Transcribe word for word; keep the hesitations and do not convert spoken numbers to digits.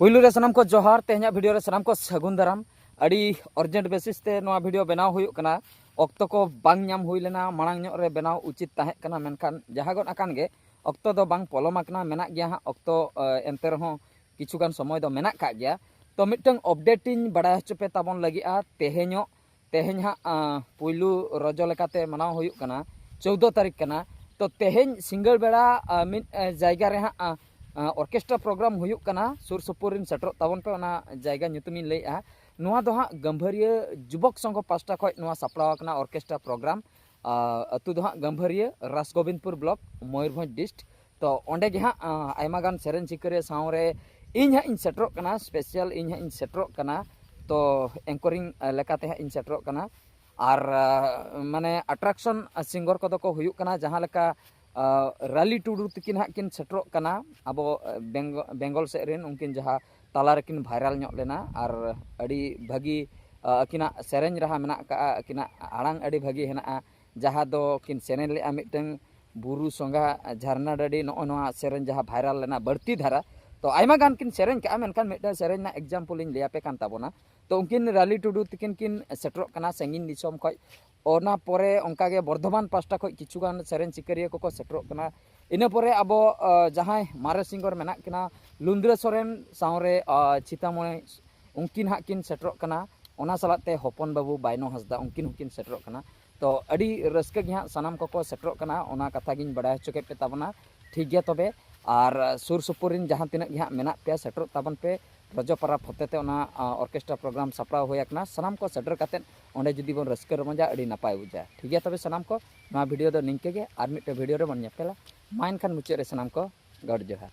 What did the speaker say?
ᱯᱩᱭᱞᱩ ᱨᱮ ᱥᱟᱱᱟᱢ ᱠᱚ ᱡᱚᱦᱟᱨ, ᱛᱮᱦᱮᱧᱟᱜ ᱵᱷᱤᱰᱤᱭᱳ ᱨᱮ ᱥᱟᱱᱟᱢ ᱠᱚ ᱥᱟᱹᱜᱩᱱ ᱫᱟᱨᱟᱢ᱾ ᱟᱹᱰᱤ ᱚᱨᱡᱮᱱᱴ ᱵᱮᱥᱤᱥ ᱛᱮ ᱱᱚᱣᱟ ᱵᱷᱤᱰᱤᱭᱳ ᱵᱮᱱᱟᱣ ᱦᱩᱭᱩᱜ ᱠᱟᱱᱟ᱾ ᱚᱠᱛᱚ ᱠᱚ ᱵᱟᱝ ᱧᱟᱢ ᱦᱩᱭ ᱞᱮᱱᱟ, ᱢᱟᱲᱟᱝ ᱧᱚᱜ ᱨᱮ ᱵᱮᱱᱟᱣ ᱩᱪᱤᱛ ᱛᱟᱦᱮᱸ ᱠᱟᱱᱟ, ᱢᱮᱱᱠᱷᱟᱱ ᱡᱟᱦᱟᱸ ᱜᱚᱫ ᱟᱠᱟᱱ ᱜᱮ, ᱚᱠᱛᱚ ᱫᱚ ᱵᱟᱝ ᱯᱚᱞᱚᱢ ᱟᱠᱟᱱᱟ, ᱢᱮᱱᱟᱜ ᱜᱮᱭᱟ ᱦᱟᱸᱜ ᱚᱠᱛᱚ᱾ ᱮᱱᱛᱮ ᱨᱮᱦᱚᱸ ᱠᱤᱪᱷᱩ ᱜᱟᱱ ᱥᱚᱢᱚᱭ ᱫᱚ ᱢᱮᱱᱟᱜ ᱠᱟᱜ ᱜᱮᱭᱟ᱾ ᱛᱚ ᱢᱤᱫᱴᱟᱝ ᱟᱯᱰᱮᱴ ᱤᱧ ᱵᱟᱲᱟᱭ ᱦᱚᱪᱚ ᱯᱮ ᱛᱟᱵᱚᱱ ᱞᱟᱹᱜᱤᱫᱼᱟ᱾ ᱛᱮᱦᱮᱧᱚᱜ ᱛᱮᱦᱮᱧ ᱦᱟᱸᱜ ᱯᱩᱭᱞᱩ ᱨᱚᱡᱚ ᱞᱮᱠᱟᱛᱮ ᱢᱟᱱᱟᱣ ᱦᱩᱭᱩᱜ ᱠᱟᱱᱟ, ᱪᱳᱫᱽᱫᱚ ᱛᱟᱹᱨᱤᱠᱷ ᱠᱟᱱᱟ᱾ ᱛᱚ ᱛᱮᱦᱮᱧ ᱥᱤᱸᱜᱟᱹᱲ ᱵᱮᱲᱟ ᱢᱤᱫ ᱡᱟᱭᱜᱟ ᱨᱮ ᱦᱟᱸᱜ ᱚᱨᱠᱮᱥᱴᱨᱟ ᱯᱨᱳᱜᱨᱟᱢ ᱦᱩᱭᱩᱜ ᱠᱟᱱᱟ, ᱥᱩᱨ ᱥᱩᱯᱩᱨ ᱨᱮᱱ ᱥᱮᱴᱮᱨᱚᱜ ᱛᱟᱵᱚᱱ ᱯᱮ᱾ ᱚᱱᱟ ᱡᱟᱭᱜᱟ ᱧᱩᱛᱩᱢᱤᱧ ᱞᱟᱹᱭᱮᱫᱼᱟ᱾ ᱱᱚᱣᱟ ᱫᱚ ᱦᱟᱸᱜ ᱜᱟᱹᱢᱵᱷᱟᱹᱨᱤᱭᱟᱹ ᱡᱩᱵᱚᱠ ᱥᱚᱝᱜᱷᱚ ᱯᱟᱥᱴᱟ ᱠᱷᱚᱱ ᱱᱚᱣᱟ ᱥᱟᱯᱲᱟᱣ ᱟᱠᱟᱱᱟ ᱚᱨᱠᱮᱥᱴᱨᱟ ᱯᱨᱳᱜᱨᱟᱢ᱾ ᱟᱹᱛᱩ ᱫᱚ ᱦᱟᱸᱜ ᱜᱟᱹᱢᱵᱷᱟᱹᱨᱤᱭᱟᱹ, ᱨᱟᱥᱜᱳᱵᱤᱱᱫᱽᱯᱩᱨ ᱵᱞᱚᱠ, ᱢᱚᱭᱩᱨᱵᱷᱚᱸᱡᱽ ᱰᱤᱥᱴ᱾ ᱛᱚ ᱚᱸᱰᱮ ᱜᱮ ᱦᱟᱸᱜ ᱟᱭᱢᱟ ᱜᱟᱱ ᱥᱮᱨᱮᱧ ᱥᱤᱠᱟᱹᱨᱤᱭᱟᱹ ᱥᱟᱶᱨᱮ ᱤᱧ ᱦᱟᱸᱜ ᱤᱧ ᱥᱮᱴᱮᱨᱚᱜ ᱠᱟᱱᱟ, ᱥᱯᱮᱥᱟᱞ ᱤᱧ ᱦᱟᱸᱜ ᱤᱧ ᱥᱮᱴᱮᱨᱚᱜ ᱠᱟᱱᱟ᱾ ᱛᱚ ᱮᱝᱠᱚᱨᱤᱝ ᱞᱮᱠᱟᱛᱮ ᱦᱟᱸᱜ ᱤᱧ ᱥᱮᱴᱮᱨᱚᱜ ᱠᱟᱱᱟ᱾ ᱟᱨ ᱢᱟᱱᱮ ᱟᱴᱨᱟᱠᱥᱚᱱ ᱥᱤᱝᱜᱚᱨ ᱠᱚᱫᱚ ᱠᱚ ᱦᱩᱭᱩᱜ ᱠᱟᱱᱟ, ᱡᱟᱦᱟᱸ ᱞᱮᱠᱟ ᱨᱟᱞᱤ ᱴᱩᱰᱩ ᱛᱤᱠᱤᱱ ᱦᱟᱸᱜ ᱠᱤᱱ ᱥᱮᱴᱮᱨᱚᱜ ᱠᱟᱱᱟ, ᱟᱵᱚ ᱵᱮᱝᱜᱚᱞ ᱥᱮᱫ ᱨᱮᱱ, ᱩᱱᱠᱤᱱ ᱡᱟᱦᱟᱸ ᱛᱟᱞᱟ ᱨᱮᱠᱤᱱ ᱵᱷᱟᱭᱨᱟᱞ ᱧᱚᱜ ᱞᱮᱱᱟ᱾ ᱟᱨ ᱟᱹᱰᱤ ᱵᱷᱟᱹᱜᱤ ᱟᱹᱠᱤᱱᱟᱜ ᱥᱮᱨᱮᱧ ᱨᱟᱦᱟ ᱢᱮᱱᱟᱜ ᱠᱟᱜᱼᱟ, ᱟᱹᱠᱤᱱᱟᱜ ᱟᱲᱟᱝ ᱟᱹᱰᱤ ᱵᱷᱟᱹᱜᱤ ᱦᱮᱱᱟᱜᱼᱟ᱾ ᱡᱟᱦᱟᱸ ᱫᱚ ᱠᱤᱱ ᱥᱮᱨᱮᱧ ᱞᱮᱜᱼᱟ ᱢᱤᱫᱴᱟᱝ ᱵᱩᱨᱩ ᱥᱚᱸᱜᱷᱟ ᱡᱷᱟᱨᱱᱟ ᱰᱟᱹᱰᱤ, ᱱᱚᱜᱼᱚ ᱱᱚᱣᱟ ᱥᱮᱨᱮᱧ ᱡᱟᱦᱟᱸ ᱵᱷᱟᱭᱨᱟᱞ ᱞᱮᱱᱟ ᱵᱟᱹᱲᱛᱤ ᱫᱷᱟᱨᱟ᱾ ᱛᱚ ᱟᱭᱢᱟ ᱜᱟᱱ ᱠᱤᱱ ᱥᱮᱨᱮᱧ ᱠᱟᱜᱼᱟ, ᱢᱮᱱᱠᱷᱟᱱ ᱢᱤᱫᱴᱟᱝ ᱥᱮᱨᱮᱧ ᱨᱮᱱᱟᱜ ᱮᱠᱡᱟᱢᱯᱚᱞ ᱤᱧ ᱞᱟᱹᱭ ᱟᱯᱮ ᱠᱟᱱ ᱛᱟᱵᱚᱱᱟ᱾ ᱛᱚ ᱩᱱᱠᱤᱱ ᱨᱟᱞᱤ ᱴᱩᱰᱩ ᱛᱤᱠᱤᱱ ᱠᱤᱱ ᱥᱮᱴᱮᱨᱚᱜ ᱠᱟᱱᱟ ᱥᱟᱺᱜᱤᱧ ᱫᱤᱥᱚᱢ ᱠᱷᱚᱱ᱾ ᱚᱱᱟ ᱯᱚᱨᱮ ᱚᱱᱠᱟᱜᱮ ᱵᱚᱨᱫᱷᱚᱢᱟᱱ ᱯᱟᱥᱴᱟ ᱠᱷᱚᱱ ᱠᱤᱪᱷᱩ ᱜᱟᱱ ᱥᱮᱨᱮᱧ ᱥᱤᱠᱟᱹᱨᱤᱭᱟᱹ ᱠᱚᱠᱚ ᱥᱮᱴᱮᱨᱚᱜ ᱠᱟᱱᱟ᱾ ᱤᱱᱟᱹ ᱯᱚᱨᱮ ᱟᱵᱚ ᱡᱟᱦᱟᱸᱭ ᱢᱟᱨᱮ ᱥᱤᱝᱜᱚᱨ ᱢᱮᱱᱟᱜ ᱠᱤᱱᱟ, ᱞᱩᱱᱫᱽᱨᱟᱹ ᱥᱚᱨᱮᱱ ᱥᱟᱶᱨᱮ ᱪᱷᱤᱛᱟᱢᱚᱬᱮ, ᱩᱱᱠᱤᱱ ᱦᱟᱸᱜ ᱠᱤᱱ ᱥᱮᱴᱮᱨᱚᱜ ᱠᱟᱱᱟ᱾ ᱚᱱᱟ ᱥᱟᱞᱟᱜ ᱛᱮ ᱦᱚᱯᱚᱱ ᱵᱟᱹᱵᱩ ᱵᱟᱭᱱᱚ ᱦᱟᱸᱥᱫᱟ, ᱩᱱᱠᱤᱱ ᱦᱚᱸᱠᱤᱱ ᱥᱮᱴᱮᱨᱚᱜ ᱠᱟᱱᱟ᱾ ᱛᱚ ᱟᱹᱰᱤ ᱨᱟᱹᱥᱠᱟᱹ ᱜᱮ ᱦᱟᱸᱜ ᱥᱟᱱᱟᱢ ᱠᱚᱠᱚ ᱥᱮᱴᱮᱨᱚᱜ ᱠᱟᱱᱟ, ᱚᱱᱟ ᱠᱟᱛᱷᱟ ᱜᱤᱧ ᱵᱟᱲᱟᱭ ᱦᱚᱪᱚ ᱠᱮᱫ ᱯᱮ ᱛᱟᱵᱚᱱᱟ᱾ ᱴᱷᱤᱠ ᱜᱮᱭᱟ, ᱛᱚᱵᱮ ᱟᱨ ᱥᱩᱨ ᱥᱩᱯᱩᱨ ᱨᱮᱱ ᱡᱟᱦᱟᱸ ᱛᱤᱱᱟᱹᱜ ᱜᱮ ᱦᱟᱸᱜ ᱢᱮᱱᱟᱜ ᱯᱮᱭᱟ, ᱥᱮᱴᱮᱨᱚᱜ ᱛᱟᱵᱚᱱ ᱯᱮ᱾ ᱨᱚᱡᱚ ᱯᱟᱨᱟᱵᱽ ᱦᱚᱛᱮᱛᱮ ᱚᱱᱟ ᱚᱨᱠᱮᱥᱴᱨᱟ ᱯᱨᱳᱜᱨᱟᱢ ᱥᱟᱯᱲᱟᱣ ᱦᱩᱭ ᱟᱠᱟᱱᱟ᱾ ᱥᱟᱱᱟᱢ ᱠᱚ ᱥᱮᱴᱮᱨ ᱠᱟᱛᱮᱫ ᱚᱸᱰᱮ ᱡᱩᱫᱤ ᱵᱚᱱ ᱨᱟᱹᱥᱠᱟᱹ ᱨᱚᱢᱚᱡᱟ, ᱟᱹᱰᱤ ᱱᱟᱯᱟᱭ ᱵᱩᱡᱷᱟᱹᱜᱼᱟ᱾ ᱴᱷᱤᱠ ᱜᱮᱭᱟ, ᱛᱚᱵᱮ ᱥᱟᱱᱟᱢ ᱠᱚ ᱱᱚᱣᱟ ᱵᱷᱤᱰᱤᱭᱳ ᱫᱚ ᱱᱤᱝᱠᱟᱹ ᱜᱮ, ᱟᱨ ᱢᱤᱫᱴᱮᱱ ᱵᱷᱤᱰᱤᱭᱳ ᱨᱮᱵᱚᱱ ᱧᱮᱯᱮᱞᱟ᱾ ᱢᱟ ᱮᱱᱠᱷᱟᱱ ᱢᱩᱪᱟᱹᱫ ᱨᱮ ᱥᱟᱱᱟᱢ ᱠᱚ ᱜᱚᱰ ᱡᱚᱦᱟᱨ᱾